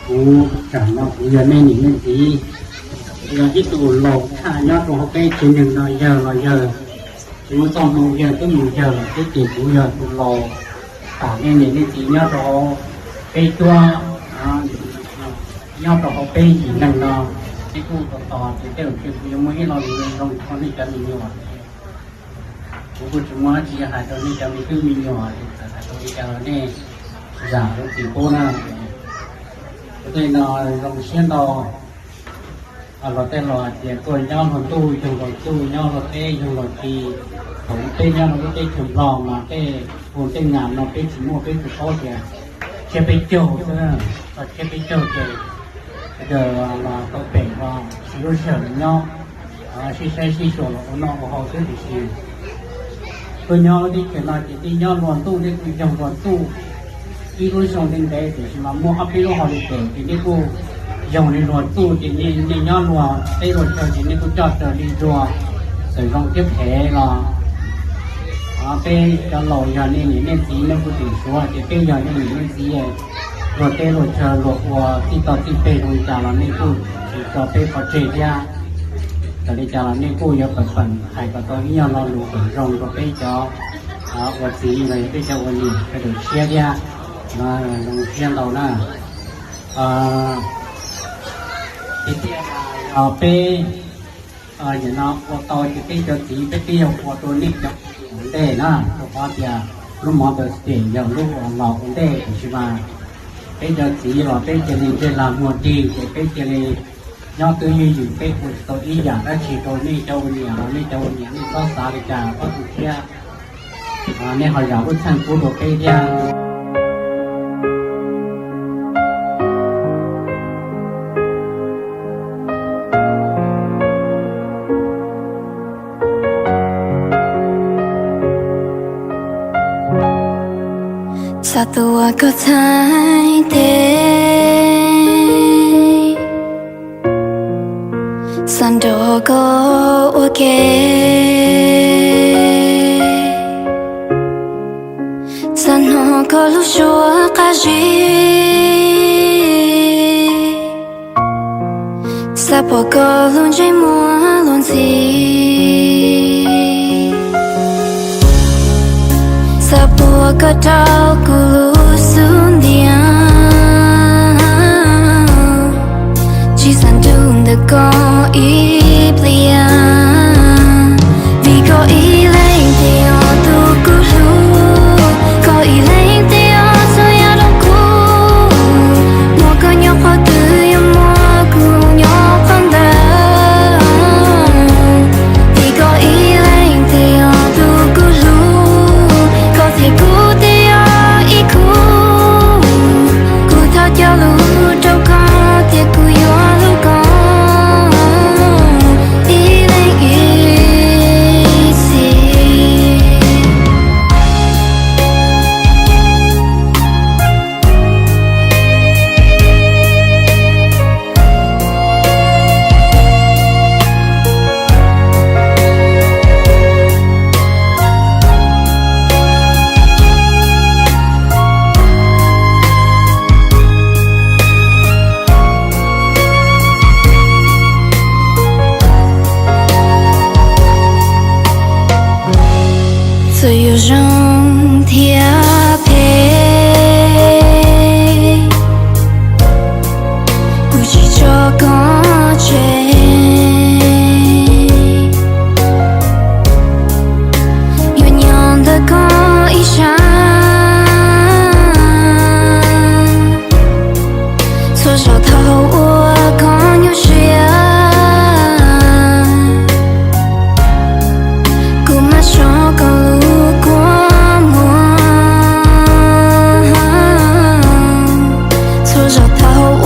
Kuv tam no kuv yog nej niam nej txiv, yog ib tug laus tshaj nyob rau hauv peb tsev neeg no yawg los yawg, tsis muaj txoj hmoo yawg twb mus yawg lawm thiab ces kuv yog tus laus tham nej niam nej txiv nyob rau hauv peb cuab, nyob rau hauv peb yim neeg no. Peb kuj tos tos ces tej zaum kuv yuav muaj ib lo lus zoo rau nej cov me nyuam. Kuv kuj tsis muaj dab tsi hais rau nej cov me tub me nyuam, txawm hais tau li cas los nej zam lub txim pub na. Kuv tej no zoo siab ntau. Los tej los hais tias tuaj nyob luag ntuj yug luag txuj, nyob luag teb yug luag ci. Thaum peb nyob rau lub teb chaws Nplog mas tej hu tej nam no peb tsis muaj, peb tsuas paub tias tshiab peb caug xwb, tshiab peb caug ces sawv daws los tau pem los siv lub sij hawm los nyob, sib saib sib xyuas los ua noj ua haus xwb. Tiam sis tuaj nyob lub teb chaws no ces nej nyob luag ntuj, nej kuj yug luag txuj. Ib lub xyoo ntev ntev tiam sis mas muaj ob peb lub holiday ces nej kuj yug li luag txuj, ces nej nyob luag teb luag chaw ces nej kuj coj raws li luag, txawm zoo thiab phem los peb cov laus yog nej niam nej txiv, nej kuj tseem suav ces peb yog nej niam nej txiv, luag teb luag chaw luag ua txij toj txij peg zoo li cas los nej kuj tsis tso peb pov tseg thiab. Txawm li cas los nej kuj yuav pab pab hais kom tau ib nyuag lo lus kom zoo rau peb cov ua txiv los yog peb cov ua niam sawv daws siab thiab. Zoo siab ntau na. Tiag tiag, peb nim no ua tau ces peb cov txiv peb twb yog ua rau nej cov ua ntej na, rau qhov tias lub Mother's Day yog lub uas los ua ntej, tiam sis mas peb cov txiv los peb cia li ntsej lag muag dig ces peb cia li nyob twj ywm, peb ua tsis tau ib yam dab tsi rau nej cov ua niam los nej cov ua niam nej txhob xav li cas, txhob tu siab. Nej ho zam lub txim pub rau peb thiab. Xav tuav koj txhais tes, xav nrog koj ua ke, xav hnov koj lub suab qab zib, xav pom koj lub ntsej muag luag ntxhi, xav puag koj rau kuv lub xub ntiag, tsis xav nrug ntawm koj ib pliag, vim koj ib leeg thiaj yog tus kuv hlub, koj ib leeg thiaj yog txhua yam rau kuv, muaj koj nyob qhov twg yuav muaj kuv nyob qhov ntawd, vim koj ib leeg thiaj yog tus kuv hlub, koj thiab kuv thiaj yog ib khub, kuv thov cog lus rau koj tias kuv yuav hlub koj ib leeg ib txhis. Txawm yuav zoo thiab phem, kuv tsis tso koj tseg, yuav nyob ntawm koj ib sab, txhua zaus thaum uas koj nyuaj siab, kuv mam soj koj lub kua muag, txhua zaus thaum